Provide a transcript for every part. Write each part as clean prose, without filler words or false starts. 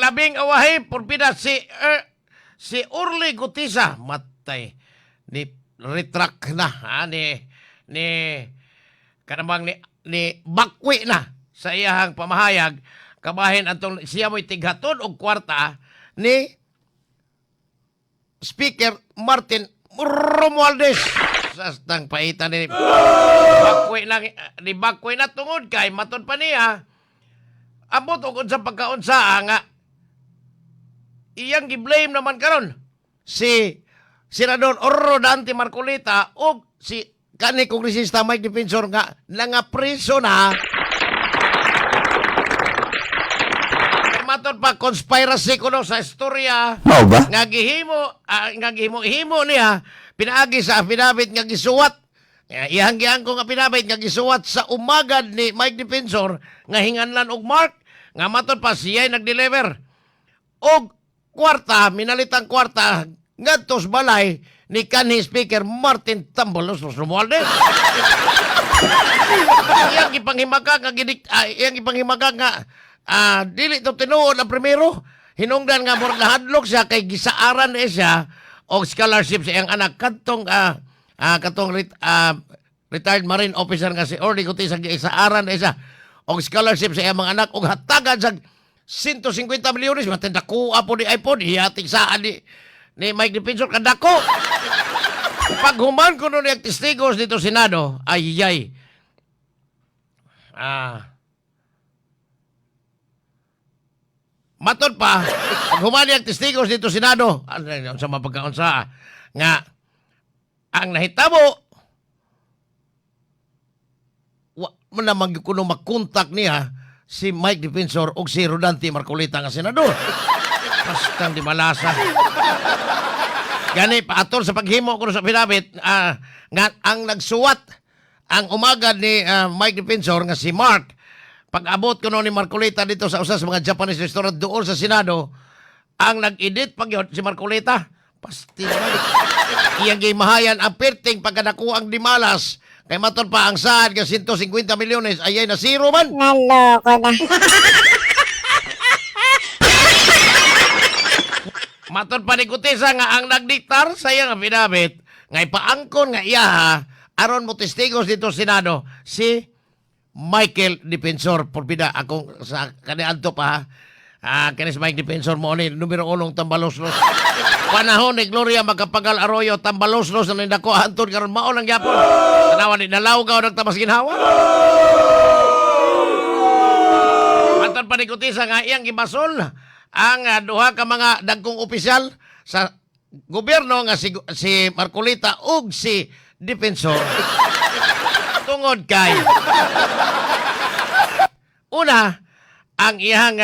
labing awahi porbida si Orly Guteza, matay ni retract na ha, ni ni kanamang ni ni bakwi na sa iyahang pamahayag kabahin antong siya mo'y tighatod og kwarta ni Speaker Martin Romualdez. Sastang paitan ni bakwi na, ni bakwi na tungod kay matud pa niya abot og unsa pagkaunsa nga iyang gi-blame naman karon si Senador Rodante Marcoleta og si kani kongresista Mike Defensor nga nangapriso na. Matod pa, conspiracy kuno sa istorya. Mao ba? Nga gihimo nga gihimo niya pinaagi sa affidavit nga gisuwat. Nga iyang giangko nga affidavit nga gisuwat sa umagad ni Mike Defensor nga hinganlan og Mark, nga matod pa siya'y nag-deliver og kwarta, minalitang kwarta ngadto sa balay ni kanhi Speaker Martin Tambalos Romualdez. Iyang gipanghimaka nga iyang gipanghimaka nga dili to tinuod ang primero. Hinungdan nga murag nahadlok siya kay gisaaran eh siya og scholarship sa iyang anak kadtong katong retired marine officer nga si Orly Guteza, gisaaran eh siya og scholarship sa iyang mga anak og hatagan sa 150 milyones. Matanda ko po ni iPhone iyating saan ni Mike Defensor kadako. Paghuman ko nun yung testigos dito Senado, ay ay. Matod pa, paghuman niyang testigos dito Senado, ano yun sa mapagkaunsa, nga ang nahitabo, wa man naman kuno makontak niya si Mike Defensor o si Rodante Marcoleta nga senador. Bastang di malasa. Gani, paatol sa paghimo ko sa pinabit, nga ang nagsuwat, ang umagad ni Mike Defensor nga si Mark, pag-abot ko ni Marcoleta dito sa usa sa mga Japanese restaurant doon sa Senado, ang nag-edit pag yun, si Marcoleta, pasti naman. Iyang gimahayan ang perting pagkanakuha ang dimalas, kay matod pa ang saad nga 150 milyones, ayay na zero man. Naloko na. Matod pa ni Guteza nga ang nagdiktar sa iyang affidavit nga ipaangkon nga iya aron mo testigos dito sa Senado si Michael Defensor. Porbida akong sa kaniadto pa ha. Kani si Mike Defensor mo ni numero unong tambaloslos panahon ni Gloria Macapagal Arroyo, tambaloslos na nindako hantod karon mao lang gyapon. Tanawa ni nalawgaw nagtamas ginhawa. Matod pa ni Guteza nga iyang gibasol ang duha ka mga dagkong opisyal sa gobyerno nga si Marcoleta ug si Defensor tungod kay una ang iyang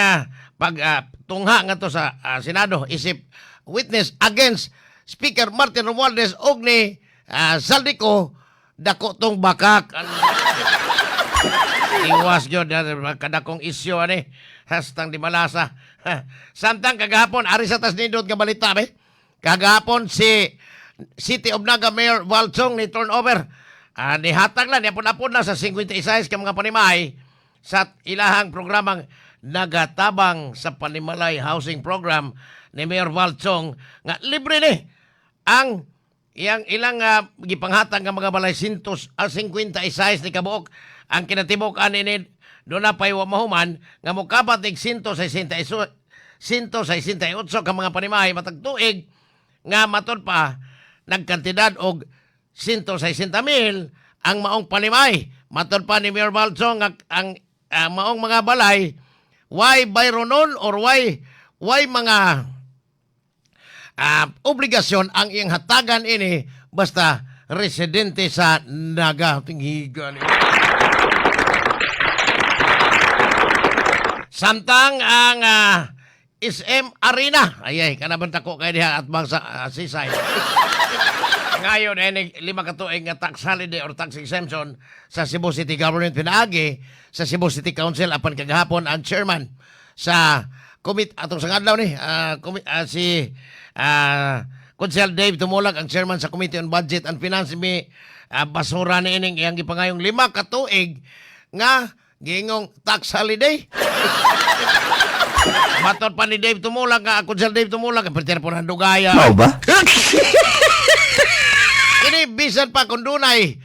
pag tungha ngadto sa Senado isip witness against Speaker Martin Romualdez og ni Zaldy Co, dako tong bakak. Iwas gyud kadakong isyu ani hastang di malasa. Samtang kagahapon ari sa tas nindot nga balita be. Kagahapon si City of Naga Mayor Val Chong ni turnover. Nihatag lang niapon-apon na sa 56 ka mga panimay sa ilahang programang Nagatabang sa Panimalay Housing Program ni Mayor Val Chong nga libre ni ang iyang ilang gipanghatag nga mga balay, sintos 56 ni kabuok ang kinatibuk ani ni doon na pa'y wa mahuman nga mokabat ig 168 ka mga panimahay matag tuig nga matod pa nagkantidad og 160,000 ang maong panimay. Matod pa ni Mayor Val Chong ang maong mga balay why bayronon or why mga obligasyon ang iyang hatagan ini basta residente sa Naga. Tinghiga ni. Samtang ang SM Arena. Ay, ay, kanabang tako kay diha at bang sa seaside. Ngayon, ay 5 ka tuig nga tax holiday or tax exemption sa Cebu City Government pinaagi sa Cebu City Council, apan kagahapon ang chairman sa commit atong sa adlaw ni si Konsehal Dave Tumulak, ang chairman sa Committee on Budget and Finance, mi basura ni ining iyang gipangayong 5 ka tuig nga giingong tax holiday. Matod pa ni Dave Tumulak nga ako, Sir Dave Tumulak, perter po ng dugaya. Mao ba? Kini bisan pa kung dunay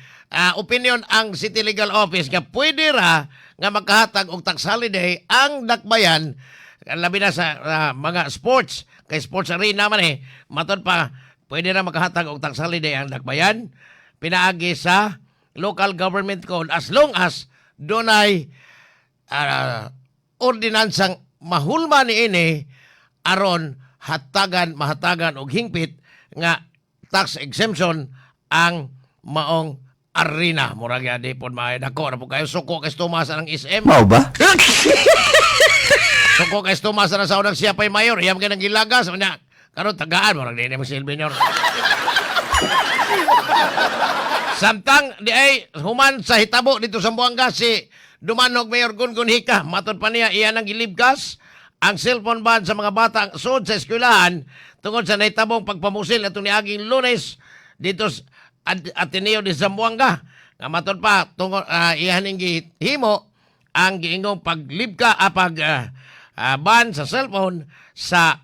opinion ang City Legal Office nga pwede ra nga makahatag og tax holiday ang dakbayan, labi na sa mga sports, kay sports arena man eh. Matod pa, pwede ra makahatag og tax holiday ang dakbayan pinaagi sa local government code as long as dunay ordinansang mahulma niini aron hatagan mahatagan og hingpit nga tax exemption ang maong arena. Murag ya di pod maayo, dako ra po kayo, suko kay Tomas ang SM. Mao ba? Suko kay Tomas ang sa unang siya pay mayor, iyam kay nang gilagas nya karon tagaan, murag di na mo silbi nyor. Samtang di ay human sa hitabo dito sa Buanga, si Dumanog Mayor Gungun Hika, matod pa niya, iya nang gilibkas ang cellphone ban sa mga bata sud sa eskwelahan tungod sa nahitabong pagpamusil atong niaging Lunes dito sa Ateneo de Zamboanga. Nga matod pa tungod iya ning gihimo ang giingong paglibka pag ban sa cellphone sa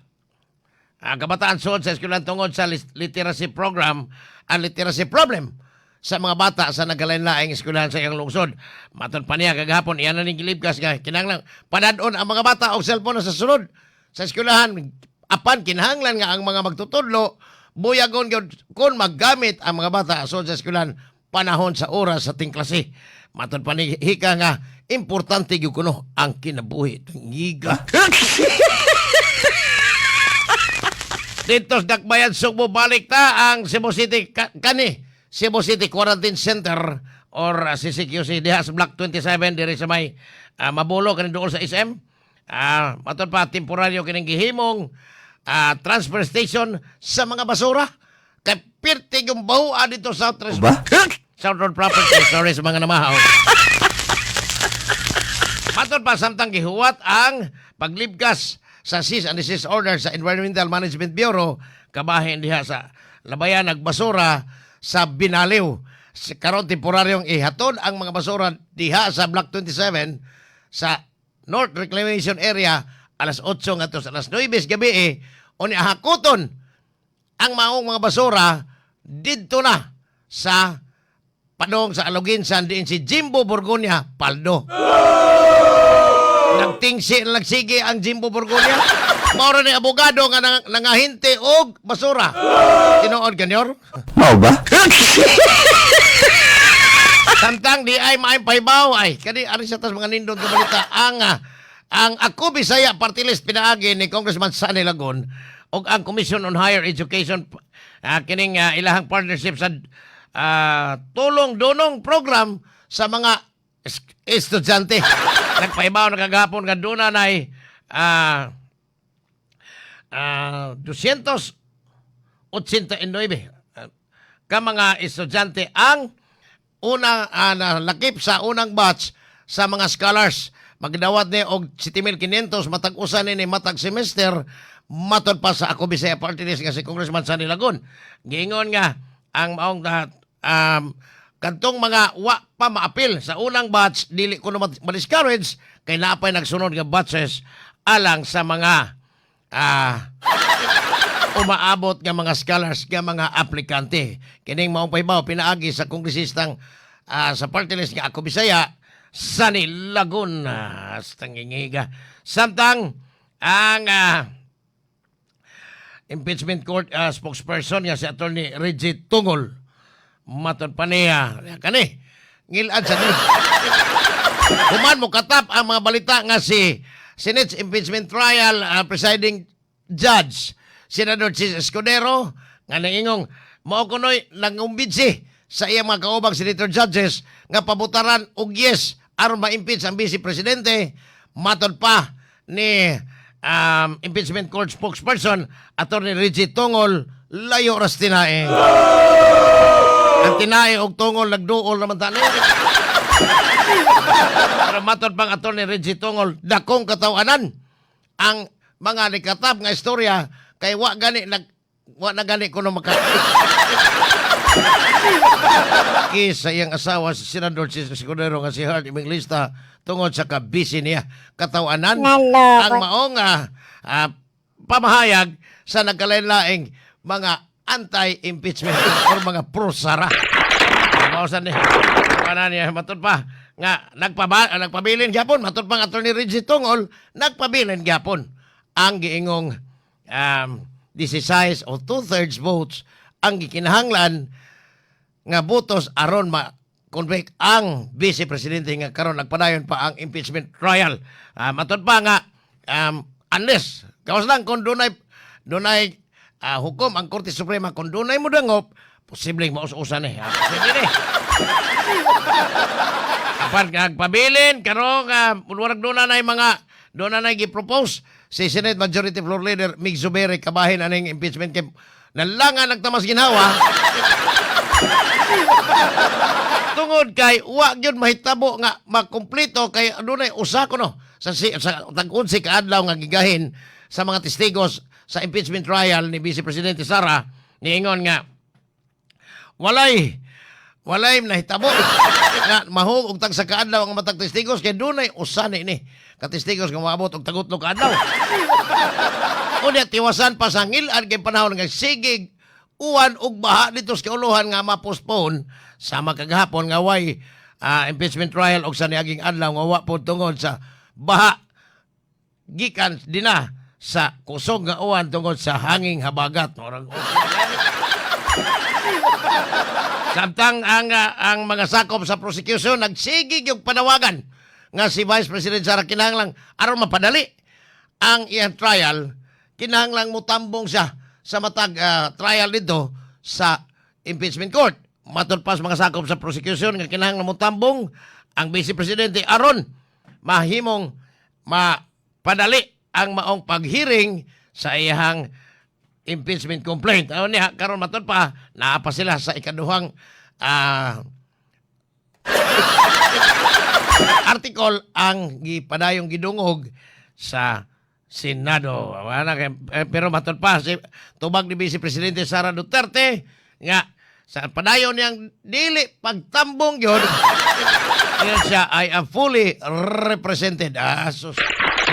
ang kabataan suod sa eskwelahan tungod sa literacy program, ang literacy problem sa mga bata sa nagkalain-laing eskwelahan sa iyang lungsod. Matod pa niya kagahapon, iyan na ning gilibkas nga kinahanglan padadon ang mga bata og cellphone sa sulod sa eskwelahan, apan kinahanglan nga ang mga magtutudlo buyagon gyud kung maggamit ang mga bata sud sa eskwelahan panahon sa oras sa tingklase. Matod pa ni Hika nga importante gyud kuno ang kinabuhi. Ngiga. Dito sa Dakbayan Sugbo, balik ta ang Cebu City kani Cebu City Quarantine Center or CCQC diha sa Block 27 diri sa may Mabulo kani duol sa SM. Matod pa, temporaryo kining gihimong transfer station sa mga basura. Kay pirti yung bahoa dito sa Ba? South Road Property. Sorry sa mga namahaw. Matod pa, samtang gihuwat ang paglibgas sa cease and desist order sa Environmental Management Bureau kabahin diha sa labayan nagbasura sa Binaliw. Karon temporaryong ihatod ang mga basura diha sa Block 27 sa North Reclamation Area alas 8 ngadto sa alas 9 sa gabi eh, unya hakuton ang maong mga basura didto na sa padong sa Aloginsan diin si Jimbo Borgonia paldo. Nagtingsi na nagsige ang Jimbo Borgonia. Mao ra ni abogado nga nangahinte og basura. Tinuod kanyor? Mao ba? Samtang di ay maayong pahibaw ay kani ari sa tas mga nindot nga balita ang Ako Bisaya Party List pinaagi ni Congressman Sonny Lagon ug ang Commission on Higher Education, kining ilahang partnership sa tulong dunong program sa mga estudyante. Nagpahibaw na kagahapon nga duna nay 289 ka mga estudyante ang unang nalakip sa unang batch sa mga scholars. Magdawat ni og 7,500 matag usa ni matag semester, matod pa sa Ako Bisaya Party List nga si Congressman Sonny Lagon. Giingon nga ang maong kadtong mga wa pa maapil sa unang batch dili kuno ma-discourage kay naapay nagsunod nga batches alang sa mga umaabot nga mga scholars nga mga aplikante. Kining maong pahibaw pinaagi sa kongresistang sa party list nga Ako Bisaya, Sonny Lagon. Tangingiga. Samtang ang impeachment court spokesperson nga si Attorney Reggie Tungol, matod pa niya kani ngilad sa ni human mo katap ang mga balita nga si Senate's impeachment trial presiding judge Senador Chis Escudero nga nangingong mao kunoy nangumbinsi sa iyang mga kaubang senator judges nga pabutaran og yes aron ma-impeach ang vice presidente. Matod pa ni impeachment court spokesperson Attorney Reggie Tungol, layo ras tinae. Ang tinae og tungol nagduol naman tani. Pero matod pang Attorney Reggie Tungol, dakong katawanan ang mga nikatap nga istorya kay wa gani nag wa na gani kuno maka Kiss sa iyang asawa si Senador Chiz Escudero nga si Heart Evangelista tungod sa kabisi niya. Katawanan Naloko. Ang maong pamahayag sa nagkalain-laing mga anti-impeachment or mga pro-Sara. Mausan ni. Tawanan niya matud pa nga nagpabilin gyapon matud pa nga Attorney Reggie Tungol, nagpabilin gyapon ang giingong 16 o two-thirds votes ang gikinahanglan nga botos aron ma convict ang vice presidente nga karon nagpadayon pa ang impeachment trial. Matud pa nga unless gawas lang kung dunay hukom ang Korte Suprema, kung dunay mo dangop, posibleng maus-usan eh. Posible ni. Apan nagpabilin karong murag doon na gi-propose si Senate Majority Floor Leader Migz Zubiri kabahin aning impeachment kay nalangan nagtamas ginhawa tungod kay wa gyud mahitabo nga makumpleto kay adunay usa kuno sa tag-unsi ka adlaw nga gigahin sa mga testigos sa impeachment trial ni Vice Presidente Sara. Niingon nga walay nahitabo nga mahug og tagsa ka adlaw ang matag testigos kay dunay usa ni ini ka testigos nga moabot og tagutlo ka adlaw. Unya tiwasan pa sa ngil-ad kay panahon nga sigig uwan ug baha dito sa kauluhan nga ma-postpone sama kagahapon nga way impeachment trial og sa niaging adlaw nga wa po tungod sa baha gikan dinha sa kusog nga uwan tungod sa hanging habagat. Murag samtang ang mga sakop sa prosecution nagsige yung panawagan nga si Vice President Sara kinahanglang aron mapadali ang iyang trial, kinahanglang mutambong siya sa matag trial dito sa impeachment court. Matod pa sa mga sakop sa prosecution nga kinahanglang mutambong ang Vice Presidente aron mahimong mapadali ang maong paghearing sa iyang impeachment complaint. Ano niya, karon matod pa, naa pa sila sa ikaduhang article ang gipadayong gidungog sa Senado. Wala eh, pero matod pa si tubag ni Vice Presidente Sara Duterte nga sa padayon niyang dili pagtambong yun, yun siya, "I am fully represented." Ah, sus,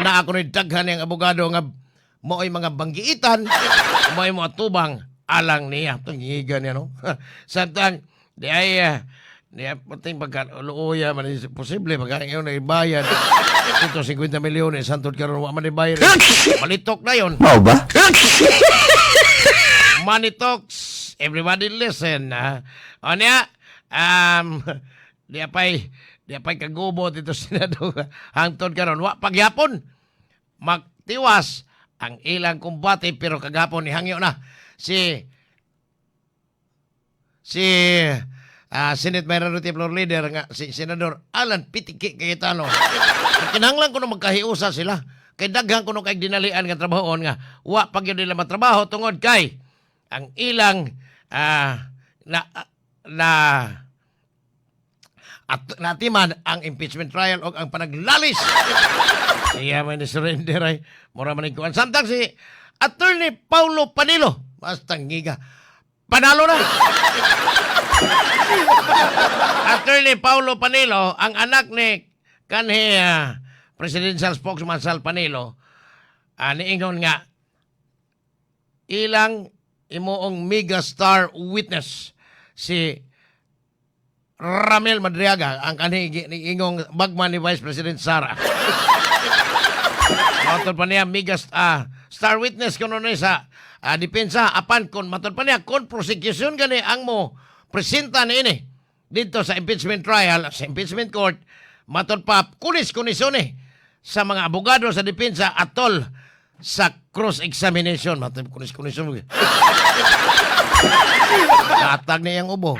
na ako ni daghan niyang abogado nga mo'y mga banggiitan, mo'y mga tubang alang niya. Itong giga niya, no? Samtang, di ay pating pagka luuya man, posible, pagka ngayon na ibayad. Ito, 50 milyones, santod karon wa man ibayad. Malitok na yon. Mao ba? Money talks. Everybody listen. Ha? O niya, di apay kagubo dito Senado. Hangtod karon wa pagyapon magtiwas ang ilang kumbate, pero kagapon nihangyo na si si Senate Minority Floor Leader nga si Senador Alan Pitiki Cayetano. Kinahanglan kuno magkahiusa sila. Kay daghan kuno kay dinalian nga trabahoon nga wa pa gyud nila matrabaho tungod kay ang ilang na na at natiman ang impeachment trial o ang panaglalis. Iya man ni surrender ay mura man kuan. Samtang si Attorney Paulo Panelo, basta ngiga. Panalo na. Attorney Paulo Panelo, ang anak ni kanhi presidential spokesman Sal Panelo, niingon nga ilang imuong mega star witness si Ramil Madriaga, ang kanhi ingong bagman ni Vice President Sara. Matod pa niya, mega star witness kuno ni sa depensa, apan kon matod pa niya kon prosecution gani ang mo presenta niini dito sa impeachment trial sa impeachment court, matod pa kunis-kunis ni sa mga abogado sa depensa atol sa cross examination. Matod kunis-kunis. Katag niya ang ubo.